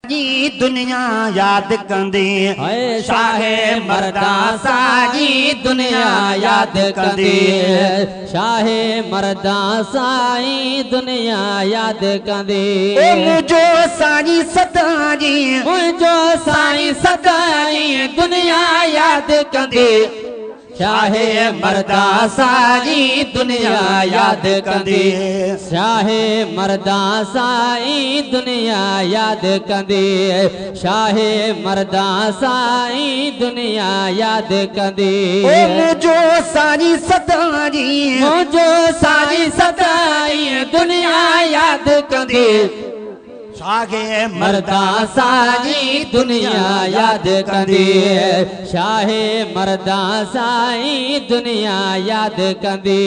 سڄي دنيا ياد ڪندي. شاهه مردان سڄي دنيا ياد ڪندي. شاهه مردان سائين دنيا ياد ڪندي. او منهنجو سائين سدائين، منهنجو سائين سدائين دنيا ياد ڪندي. شاهه مردان سائين دنيا ياد ڪندي. شاهه مردان سائين دنيا ياد ڪندي. شاهه مردان سائين دنيا ياد ڪندي. او منهنجو سائين سدائين، منهنجو سائين سدائين دنيا ياد ڪندي. شاهه مردان سائين دنيا ياد ڪندي. شاهه مردان سائين دنيا ياد ڪندي.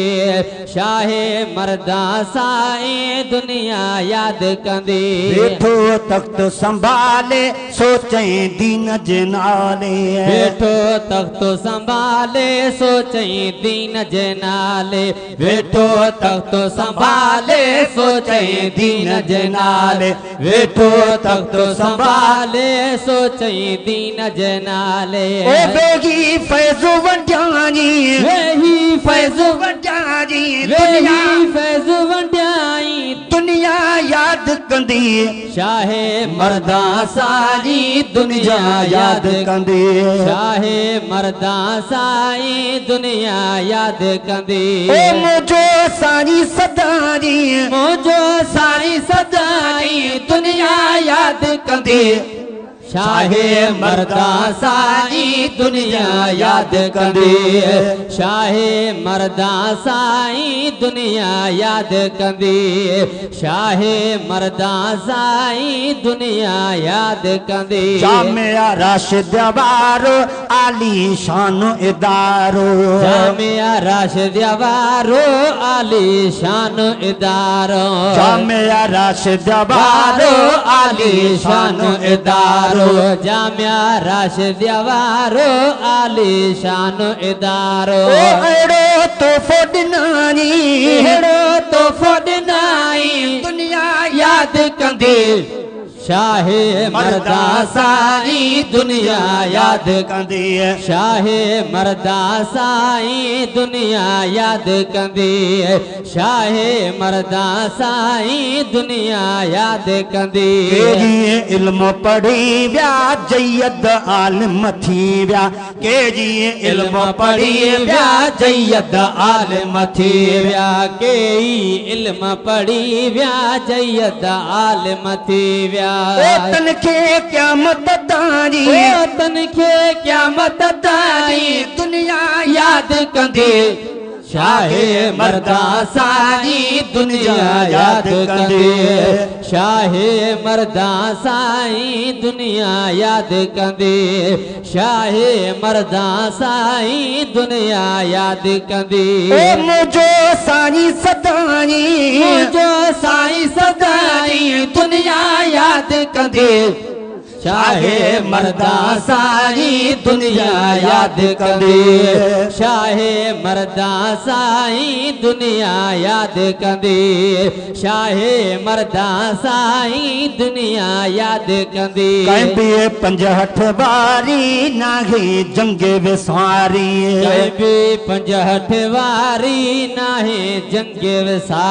شاهه مردان سائين دنيا ياد ڪندي. ويٺو تخت سنڀالي سوچئين دين جي نالي. ويٺو تخت سنڀالي سوچئين دين جي نالي. ويٺو تخت سنڀالي سوچئين دين جي نالي. ويٺو تخت سنڀالي سوچئين دين جي نالي. او ويهي فيض ونڊيائين، ويهي فيض ونڊيائين، ويهي فيض ونڊيائين دنيا ياد ڪندي. شاهه مردان سائين دنيا ياد ڪندي. شاهه مردان سائين دنيا ياد ڪندي. او منهنجو سائين سدائين، منهنجو سائين سدائين دنيا ياد ڪندي. شاهه مردان سائين دنيا ياد ڪندي. شاهه مردان سائين دنيا ياد ڪندي. شاهه مردان سائين دنيا ياد ڪندي. جامعه راشد وارو عالي شان ادارو. جامعه راشد وارو عالي شان ادارو. جامعه راشد وارو عالي شان ادارو. جامعه راشد وارو عالي شان ادارو. او اهڙو تحفو ڏنائين، اهڙو تحفو ڏنائين دنيا ياد ڪندي. شاهه مردان سائين دنيا ياد ڪندي. شاهه مردان سائين دنيا ياد ڪندي. شاهه مردان سائين دنيا ياد ڪندي. ڪي علم پڙهي ويا جيد عالم ٿي ويا. ڪي علم پڙهي ويا جيد عالم ٿي ويا. ڪي علم پڙهي ويا جيد عالم ٿي ويا. او تن کي قيامت تائين، او تن کي قيامت تائين دنيا ياد ڪندي. شاهه مردان سائين دنيا ياد ڪندي. شاهه مردان سائين دنيا ياد ڪندي. شاهه مردان سائين دنيا ياد ڪندي. او منهنجو سائين سدائين، منهنجو سائين سدائين دنيا ياد ڪندي. شاهه مردان سائين دنيا ياد ڪندي. شاهه مردان سائين دنيا ياد ڪندي. شاهه مردان سائين دنيا ياد ڪندي. ڪنهن به 65 واري ناهي جنگ وساري. ڪنهن به 65 واري ناهي جنگ وساري.